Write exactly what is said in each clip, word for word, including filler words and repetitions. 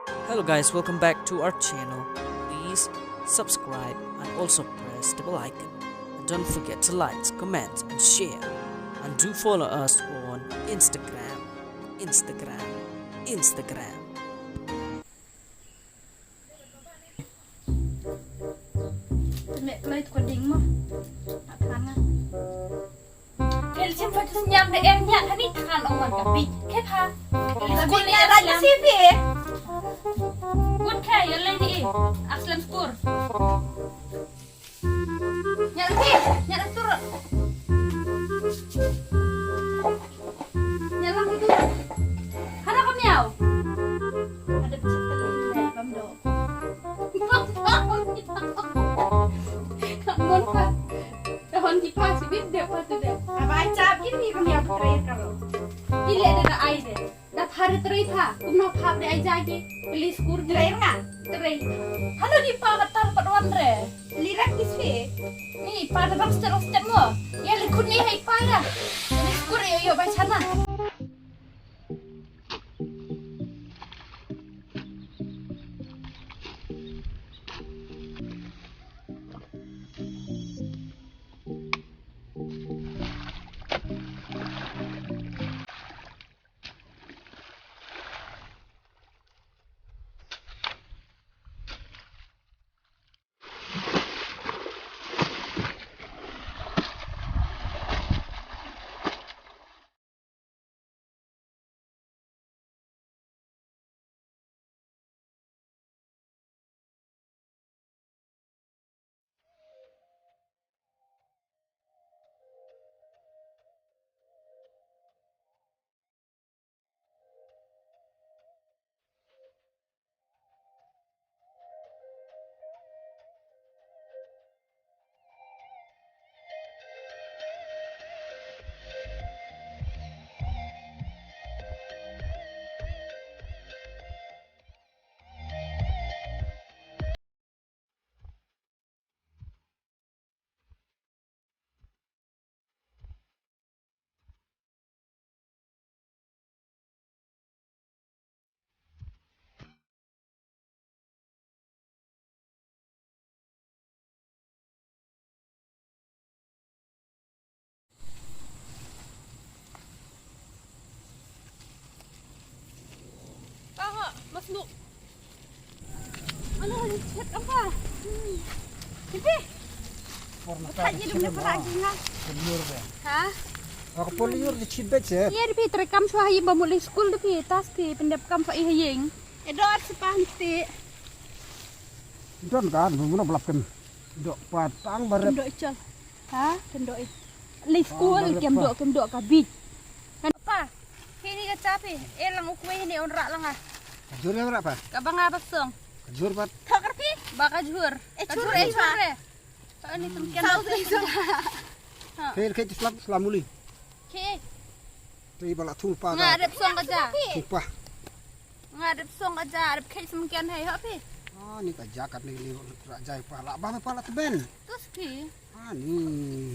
Hello guys, welcome back to our channel. Please subscribe and also press the bell icon. And don't forget to like, comment and share. And do follow us on Instagram. Instagram. Instagram. Met lai tu ka ding mo. Nak than nga. Kel sim fa tu senyam de em nyak hani than ong man ka pi. Ke pha. Kel skul ni rat na si pi. Kut kha ya lai ni. Aslam skul. Nyak pi, nyak tur. Nyak lang tu. Hana ka miau. Ada pecah tali, bam do. Mon pa. Tahun ki pa sibit de pa tu de. Aba ai chap ki ni kami apa terakhir kalau. Ile de na ai de. Da pha de trei pha. Kumno pha de ai jagi. Peli skur trei nga. Trei. Halo di pa ka tar pat wan re. Li rak ki swe. Ni pa de bang step step mo. Ya li kun ni hai pa ya. Li skur yo yo bai chana. Aha, masuk. Ano, chat apa? Pipi. Por na ka. Tanya dum na para jinga. Liur de. Ha? Ako por liur de chit de chet. Ye, pipi, terekam shuwa hayi ba muli school de pi, tas pi, pendep kam fa i haying. Edo ar sepan ti. Don kan, mun mun belap kan. Dok patang baret. Dok ichal. Ha? Kendoi. Li school kem dok, kem dok ka beach. Kan pa. Kini ka chapi. Eh, lang ukwe ni on rak lang ah. Kajur ya rak pa? Ka banga basong. Kajur pat. Thok pi? Ba kajur. Eh, kajur eh chore. Ani tum ken. Sau tu isu. Ha. Khe khe selam selam muli. Khe. Te ba la thung pa. Nga dep song ka ja. Thung pa. Nga dep song ka ja, dep khe sem ken hai ha pi. Ah, ni ka ja kat ni ni rak jai pa la ba pa la teben. Tus pi. Ah, ni.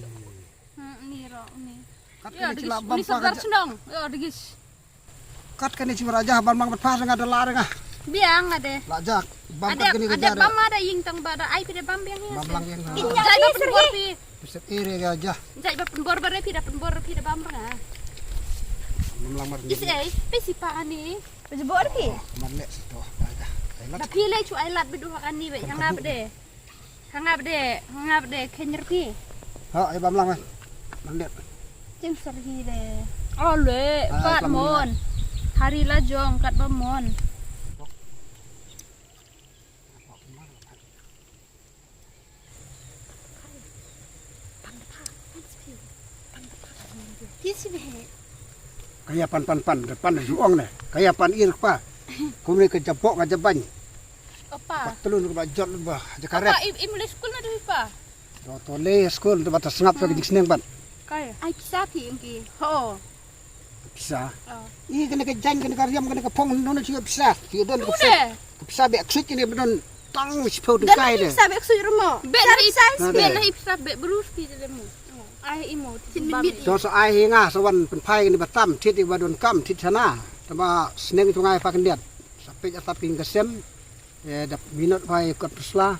Hmm, ni ro ni. Kat kane chi la bam pa ka ja. Yo, digis. Kat kane chi raja ban mang pat pa nga da la nga. Biang ade. La ja bam kat kane ka ja. Ade bam ada ying tang ba da ai pi de bam biang ya. Bam lang yang. Jai ba pun bor pi. Bisa ere ka ja. Jai ba pun bor ba re pi da pun bor pi da bam nga. Bam lang mar. Isi ai, pe si pa ani. Pe jebor pi. Mar le si to. Ba pi le chu ai lat bidu ani be yang ap de. Hangap de, hangap de, khein rpi. Ha, ai bam lang, eh. Mandet. Chem serhi de. Oh, le, pat mon. Hari la jong, kat ba mon. Ti si be. Kaya pan, pan, pan, de pan, ju ong ne. Kaya pan ir pa. Kumne ke japok, nga jaban. Opa. Pat telun ba jot ba jakaret. Opa, i, i mule skul na dei pa. Do to le skul do ba ta sngap ka jingsneng ban. Kai. Ai pisa phi engki. Ho. Pisa. Oh. I kene ka jan kene ka riam kene ka phong no no chi pisa. Ti don ka pisa. Ka pisa be ksut kene be don tang chi pho de kai de. Pisa be ksut remo. Be na i pisa be brus ki de mo. Ai imo. To so ai hi nga so wan pen phai kene ba tam thit i ba don kam thit sana. Tama sneng tu ngai pa kendiat. Sa Peit ata ping ka sem. Eh, da minot bha ïa kot pyrshah.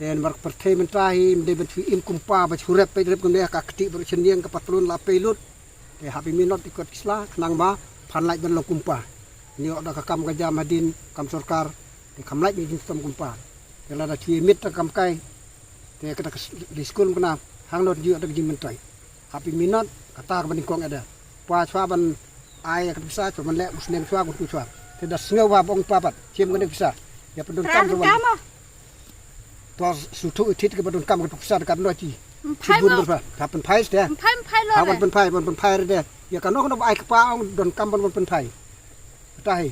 Eh, namar ka pyrthei mynta hi, ym dei ban shu im kumpa, ba shu rep, peit rep kumne ka kti baroh shynniang ka patlun la pei lut. Te hap i minot i kot ki sla, khnang ba phan lait ban long kumpa. Ngi ïoh da ka kam ka jam hadien kam sorkar, te kham lait ngi jingshitom kumpa. Te lada shu ïa miet da ka kam kai, te kata ka s-, dei skul kane, hangno ngi ïoh da ka jingmyntoi. Hap i minot, kata kaba nyngkong ïa da. Pha shuwa ban ai ka pisa, shuwa ban leh u snem shuwa, kum tu shuwa. Te da sngew ba ong pha pat, shim kane ka pisa. Ïa pyndonkam shuwa ban. To shu thuh i thied kaba donkam ka pisa da ka nong chi. Ym phai mo. Pha pynphai ste. Ym phai, ym phai lo. Ha ban pynphai, ban pynphai re de. Ïa kano kano ba ai kpa ong donkam ban, ban pynphai. Kata hi.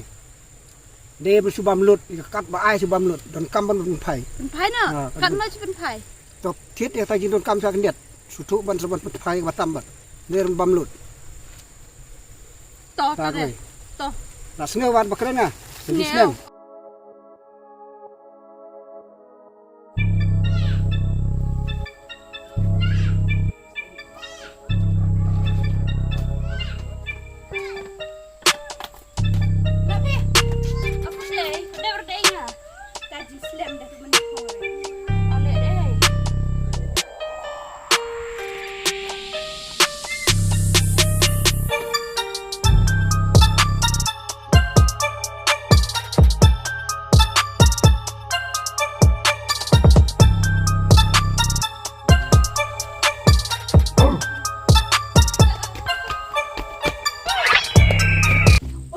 Dei ba shu bam lut, ïa kat ba ai shu bam lut, donkam ban, ban pynphai. Pynphai na. Ha, kat pynphai. Mo chi pynphai. To thied ïa kata jingdonkam sha khyndiat. Shu thuh ban, shu ban pynphai ba tam ban. Dei ban bam lut. To, ta to de. Kawei. To. La sngew wat ba kren nga. Sngew. Sngew.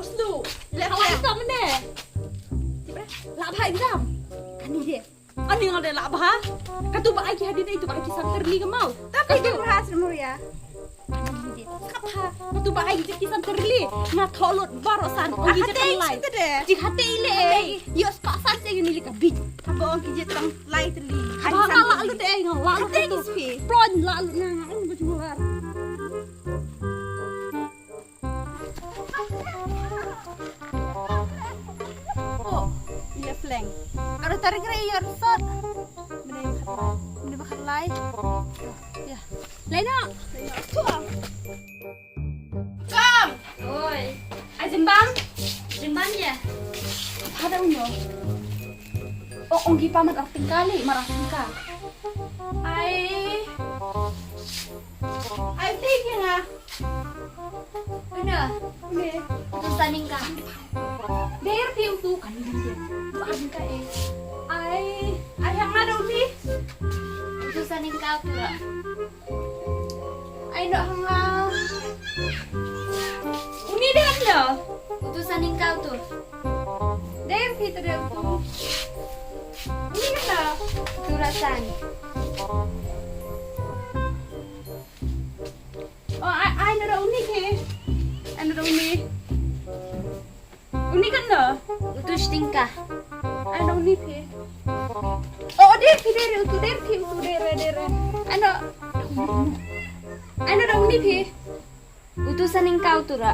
Oslo, la bha exam ne. Tip re? La bha exam. Kani de. Ani nga de la bha. Katu ba ai ki hadien, itu ba ai ki san tyrli ka mau. Tapi kan bha sri muria. Katu ba ai ki san tyrli. Nga thoh lut baroh san. Ong ki jait lai. Ji hate ile. Yo spa san se ni lika bit. Haba ong ki jait tang lai tyrli. Haba la lut de nga la lut de. Plon la lut nga nga ong ba jumlar. Oh, ïa fleng. Aro tarik re ïa resort. Mene khatlai. Mene khatlai. Ïa. Lei no. Lei no. Tuang. Kom. Oi. Ai jimbam. Jimbam ïa. Pada uno. Oh, ong ki paman artingkali, mar artingka. Ai. Ai, tingkali nga. Una. Me. Utu sa ningka. Der ti utu kan der. Ba ningka eh. Ai, ai hang ada uti. Utu sa ningka utu ra. Ai no hang. Uni der no. Utu sa ningka utu. Der ti der utu. Uni no. Utu ra san. Oh, ai, ai, nara uni phi. Ai, nara uni. Uni kan no? Utu stingka. Ai, nara uni phi. Oh, der phi, der, utu, der phi, utu, der, der. Ai, no. Ai, nara uni phi. Utu sa ningka utu ra.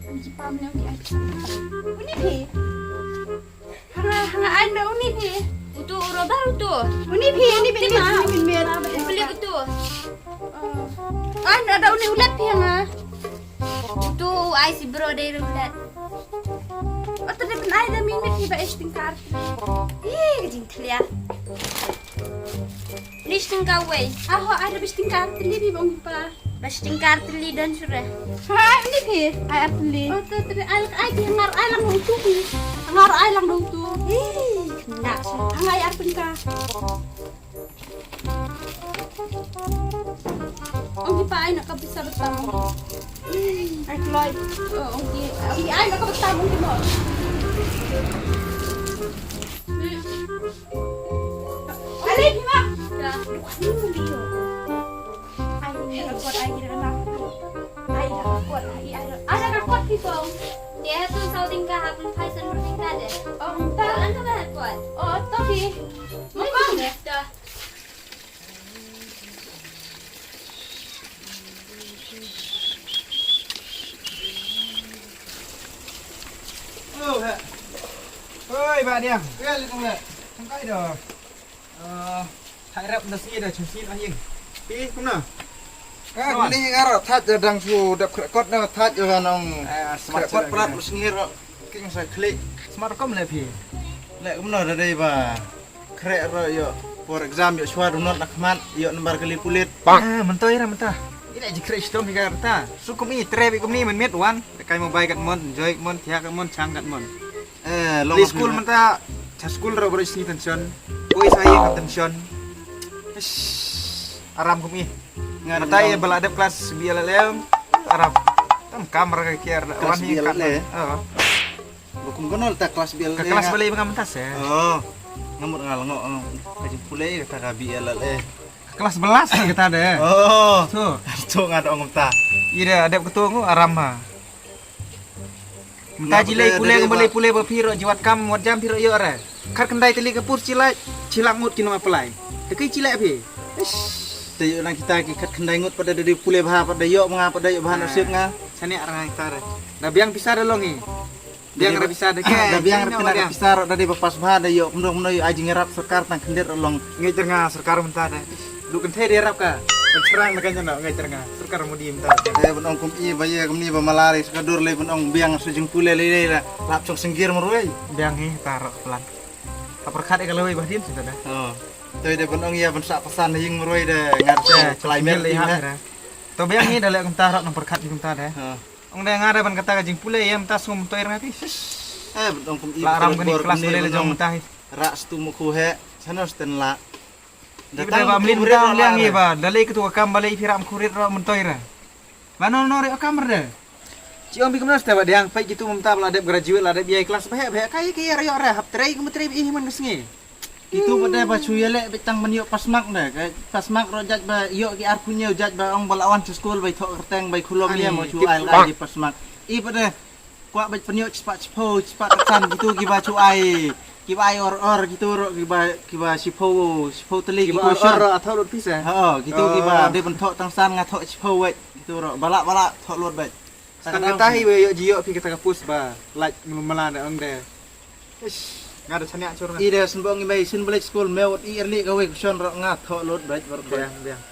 Uni phi. Hanga, hanga, ai, nara uni phi. Utu, u robar utu. Uni phi, uni phi, uni phi, uni phi. Beli utu. Ai, nara uni ulat phi hanga. Utu, ai si bro de ulat. Utu de pynai da min mit phi ba stingkar. Ih, ka jingthlia. Ni stingkar wei. Aho, ai da stingkar tli phi bong pa. Ba stingkar tli don sure. Hai, ni phi. Ai, ar tli. Oh, tu tli. Ai, ai, ki ngar, ai, lang utu phi. Ngar, ai, lang utu. Ih, na. Ang ai ar tengka. Ong ki pa ai na ka pisa betang. Ai, kloi. Oh, ong ki, ong ki ai na ka betang, ong ki mo. Ale, ki ma. Ya. Ai, ni record, ai, ni record. Ai, record, ai, ai, ai, record, people. Dia tu sau tingkah, aku phai sen bertingkah deh. Oh, entah. Jalan ke mana kuat? Oh, tapi. Mungkin. Dah. Oh, ha. Oi, ba dia. Ya, lu tengah. Tengah dah. Eh, thait rep da sngi da, chim sngi da ïing. Pi kumno? Ka ni ngar thait da dang su dep krekot na thait da nong. Eh, smart krekot prat lu sngi ro. Ki ngasa klik. Smart kum le phi. Le kumno da dei ba khreh ro ïoh por exam ïoh shuwa donot na khmat ïoh nambar kali pulit. Ah, mentoi ra menta. Ila ji khreh shitom hi ka menta. Su kum i tre bi kum ni men met wan. Kai mo bai kat mon, enjoy kat mon, thia kat mon, chang kat mon. Eh, long Li school menta. Cha school ro bro sini tension. Koi sa ïa tension. Ish, aram kum i. Ngan menta ïa bala dep kelas B L L. Aram. Tam kamera ka kiar da wan hi kan. Oh. Ba kum kono ta kelas B L A. Ka kelas balei ba ngam tas eh. Oh. Ngamut ngal ngo. Ka jingpule kata ka B L A. Ka kelas belas kata de. Oh. So. So ngat ong ta. Ida adep ketu ngo aram ha. Menta jilai pule ngam balei pule ba phi ro jiwat kam wat jam phi ro ïoh re. Khat khyndai tylli ka pur chilai chilak ngut ki nong apply. Te ki chilai phi. Te ïoh nang kita ki khat khyndai ngut pada dei pule bha pada ïoh nga pada ïoh bha nasib nga. Sani arang kita re. Da biang pisa da long hi. Biang ra pisa da ke. Da biang ra pisa da dei ba pas bha da ïoh kumno kumno ïoh ai jingïarap sorkar tang khyndiat ra long. Ngai ter nga sorkar mynta da. Du kan thei da ïarap ka. Kan serang na ka nyana ngai ter nga sorkar Modi mynta. Eh ban ong kum i ba ïa kumni ba malari sa ka dur lei ban ong biang sa jingpule lei lei la lap chong senggir marwei. Biang hi ta rak plan. Ka pyrkhat ïa ka lawei ba din sa da. Oh. Toi da ban ong ïa ban sa pasan ïing marwei da ngar sa climate lei ha. To biang hi da leh kumta rak nang pyrkhat hi kumta da. Ong dei nga dei ban kata ka jingpule ïa mynta sngewthuh ïa nga phi. Eh, ban ong kum i la ram kani kelas bale la jong mynta hi. Rak stu mukhu he, sana sten la. Datang ba mlin mynta liang ïa ba, da lei katu ka kam ba lei phi ram khurit rak myntoi ra. Ba nol nol ri kam re. Chi ong bi kumno sta ba diang peit kitu mynta ba la dep graduate la dep ïa kelas ba he ba he kai kai ra ïoh re hap trei kum trei ba i himan ka sngi. Kitu pat de ba chu ïaleh beit tang ban ïoh pass mark de. Ka pass mark ro jait ba ïoh ki arphew hynñiew jait ba ong ba la wan sha skul bai thoh kyrteng bai khulom ïa mo chu ai la ki pass mark. I pat de kwah beit pynïoh chispah chiphew chispah kyrsan kitu kiba chu ai kiba ai or or kitu ro kiba kiba shiphew shiphew tylli ki question. Or or a thoh lut pisa. Ha kitu kiba de ban thoh tang san nga thoh chiphew wei kitu ro bala bala thoh lut beit. Kata hi wei ïoh ji ïoh phi kata ka post ba lait mlum mala na ong de. Ish, nga da chaniah chur na. I da sembong i mei sin balik school me wat i erli ka wei kushon ro nga thoh lut bait bar bait. Biang, biang.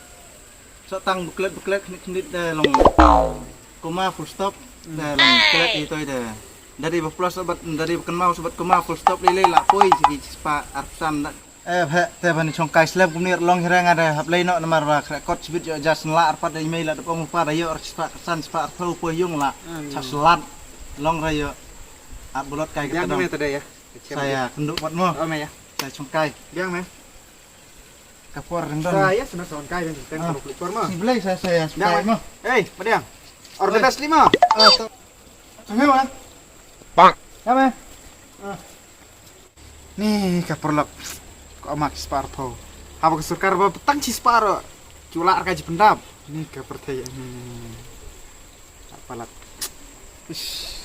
So tang buklet buklet khnit khnit da long comma full stop da long klet i toi da. Dari ba plus sobat dari ba kenmau sobat comma full stop lei lei la poi sigi spa arpsan da. Eh, he, te bani chong kai slem kumni long hirang ada hap lei no namar ba khreh kot chibit jo jas la arpat da i mei la da pong pa da ïoh spa san spa arphew poi yung la. Chas lat long ra ïoh. At bulot kai ka dong. Biang me tade ya. Saya kenduk buat mo. Oh me ya. Saya chong kai. Biang me. Ka por rendon. Saya sana chong kai dan kita kalau keluar mo. Si belai saya saya spray mo. Hei, padiang. Order das lima. Ah, tu. Sana mo. Bang. Ya me. Ah. Ni ka paralok. Ko ama ki spah arphew. Haba ka sorkar ba petang chi spah ro. Chula ka ji pendap. Ni ka perthei ni. Ka paralok. Ish.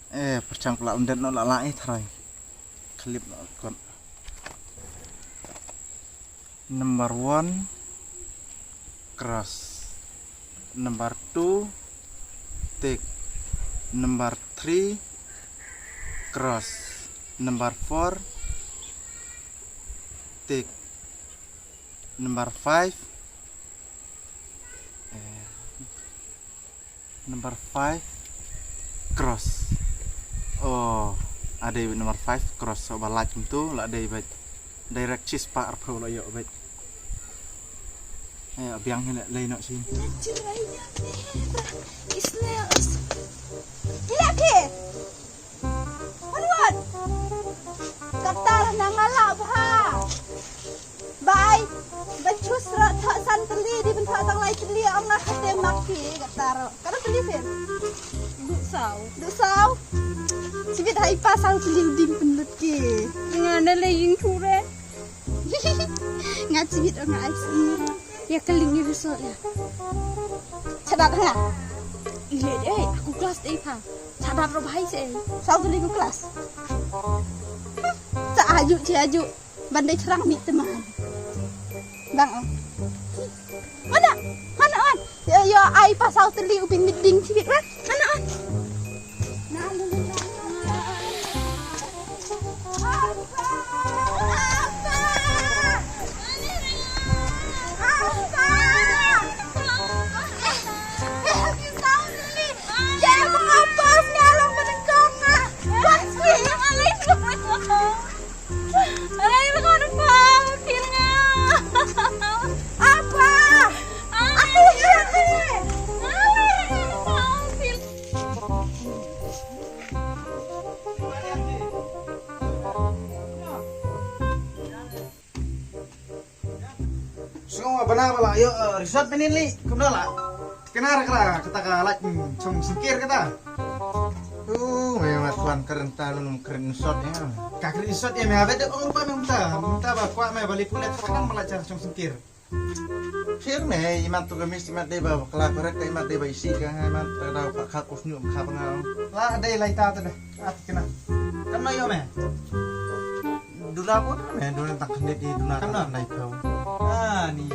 Eh, perchang pula undet no la la eh tharai. Khlip no kon. Number one, cross. Number two, tick. Number three, cross. Number four, tick. Number five, eh, number five, cross. Oh, ada number five, cross. So, ba like tu, la ada ba direct chi spah arphew la ïoh bad. Eh, biang hi lei no sini. Ila phi. Wan wan. Kata na nga lah bha. Bai. Ban chus ra thoh san tylli di ban thoh tang lai tylli ong nga kate mak ki kata ro. Kata tylli phi. Du saw. Du saw. Chibit hai pa saw tylli u ding pynlut ki. Nga na le ïing thu re. Nga chibit ong nga ai si. Ya ka ling ni result ya. Chadat ha. Ile dei aku kelas dei pha. Chadat ro bhai se. Saw tu ling kelas. Cha aju che aju. Ban dei cherang mi teman. Bang oh. Mana? Mana on? Yo yo ai pa saw teli upin miding chibit wa. Mana on? Kong wa bana bala yo, eh, resort penin li. Kumno la? Kena ra kala kata ka lait, hmm, chong singkir kata. Uh, me mat kwan kren ta lun kren resort ya. Ka kren resort ya me abet de ong rupa me mynta. Mynta ba kwa me bali pulet kena bala cha chong singkir. Sir me imat tu kamis imat de ba kala korek imat de ba isi ka imat ta da ka kus nyu ka panga. La dei lai ta ta de. At kena. Kan no yo me. Duna pun me duna tang khnit i duna tang khnai pau. Ah, ni.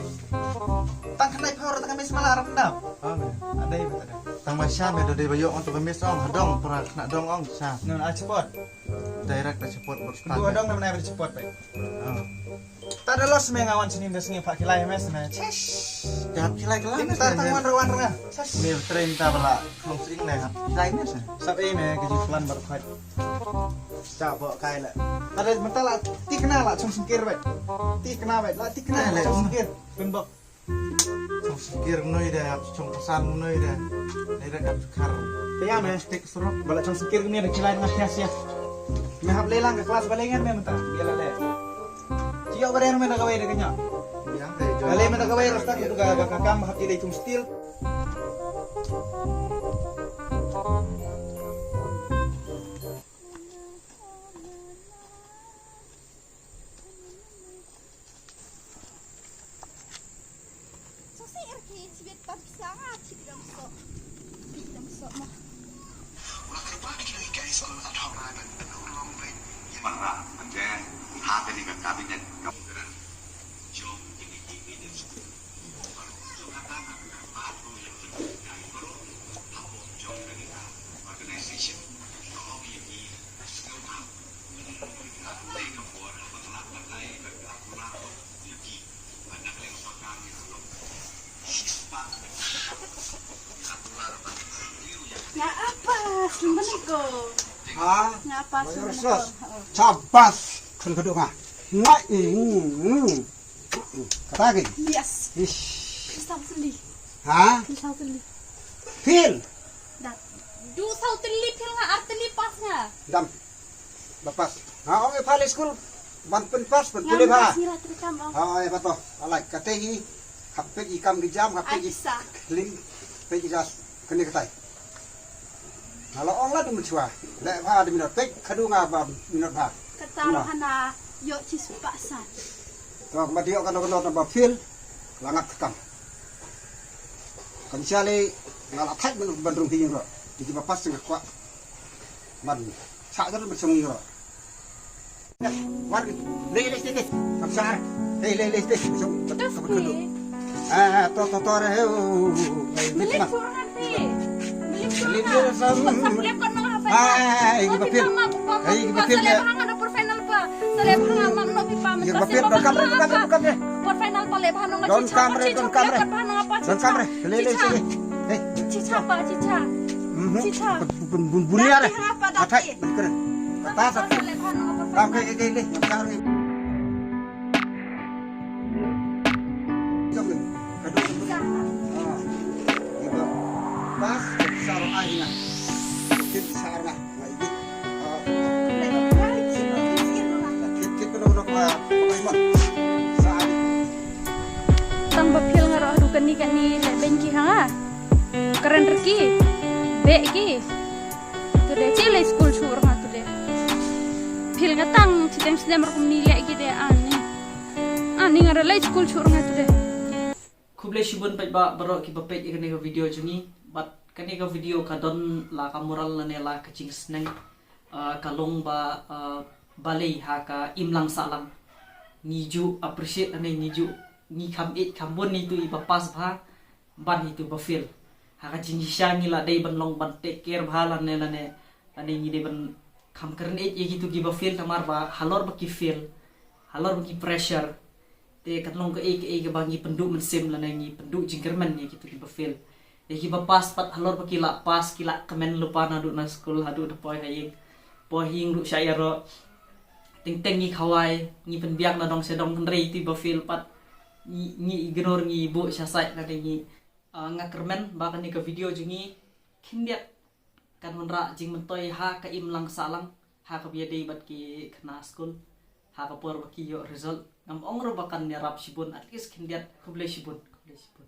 Tang khnai pau ra tang kamis mala ram dap. Ah, me. Adai ba ta dei. Tang ma sha me do dei ba yo ong tu kamis ong hadong pra khna dong ong sha. Non a chipot. Direct a chipot bot. Kundu hadong na mana ba chipot ba. Ah. Ta da los me nga wan sini da sngi pha kilai mes me. Chesh. Jap kilai kilai mes. Ta tang wan ra wan ra. Chesh. Me train ta bala. Long sing le hap. Kilai mes. Sap ei me ka ji plan bar khoi. Cha bo kai la. Ada mentala tikna la chung singkir wet. Tikna wet la tikna la chung singkir. Pun bok. Chung singkir noi da hap chung pasan noi da. Nei da hap khar. Te ya me. Tik surok. Bala chung singkir ni da kilai nga kias ya. Me hap lelang ka kelas bale ngan me menta. Biar la le. Ciok bare me da kawai da kanya. Bale me da kawai rasta tu ga ka kam hap ide chung stil. Nga apa sumbaniko? Ha? Nga apa sumbaniko? Chabas. Khun khaduk ha. Ngai. Kata ki? Yes. Ish. Kristal seli. Ha? Kristal seli. Phil. Dak. Du saw tylli phil nga ar tylli pas nga. Dam. Ba pas. Ha ong e pha le skul. Ban pyn pas ban pule pha. Ha e ba to. Alai kate hi. Hap pek i kam ki jam hap pek i lim pek i jas kane katai. Nga la ong la du mynchwa. Le pha de minot pek khadu nga ba minot pha. Kata lo hana yo chis pa san. To ma dio kano kano ba phil. La ngat kam. Kan chale nga la thait mynot ban rung hi ro. Di ba pas nga kwa. Ban sa jar ban song ro. War le le le. Kam sar. Hey le le le. Song. Ah to to to re. Milik kurang ati. Milik kurang. Ai ba pil. Ai ba pil. Professional pa. Sale ba nga mam no pi pa. Ba pil. Kam re kam re kam re. Professional pa le ba no. Don kam re don kam re. Don kam re. Le le le. Hey. Chicha pa chicha. Chicha. Bun bun bun ya re. Atai. Kata sa. Kam ke ke ke. Kam re. Pas sar ai na. Kit sar na. Tang ba phil nga roh du kani kani le benki hanga. Karen rki. Be ki. Tude che le school chur nga tude. Phil nga tang chiteng snem rukum ni le ki de ani. Ani nga le school chur nga tude. Khublei shibun peit ba baroh kiba peit ïa kane ka video jong ngi. Bad kane ka video ka don la ka moral lane la ka jingsneng, ah, ka long ba, ah, balei ha ka imlang sahlang ngi ju appreciate lane ngi ju ngi kham ïeit kham bun ïa itu iba pass bha ban ïa itu ba fail. Ha ka jingshisha ngi la dei ban long ban take care bha lane lane lane ngi dei ban kham kren ïeit ïa kitu kiba fail namar ba halor ba ki fail halor ba ki pressure. Te kan long kaei kaei kaba ngi pynduh mynsiem lane ngi pynduh jingkyrmen ïa kitu kiba fail. Ïa kiba pass pat halor ba ki la pass ki la kmen lypa naduh na skul haduh da poi ha ïing. Poi ha ïing ruh sha ïaroh. Teng teng ngi khawai ngi pynbiang na dong sha dong hynrei ïa kiba fail pat ngi, ngi ignore ngi buh sha side lane ngi, ah, nga kyrmen ba kane ka video jong ngi khyndiat kan wanrah jingmyntoi ha ka imlang sahlang ha kaba ïadei bad ki khynnah skul. Ha ka por ba ki ïoh result, ngam ong ruh ba kan ïarap shibun, at least khyndiat, khublei shibun, khublei shibun.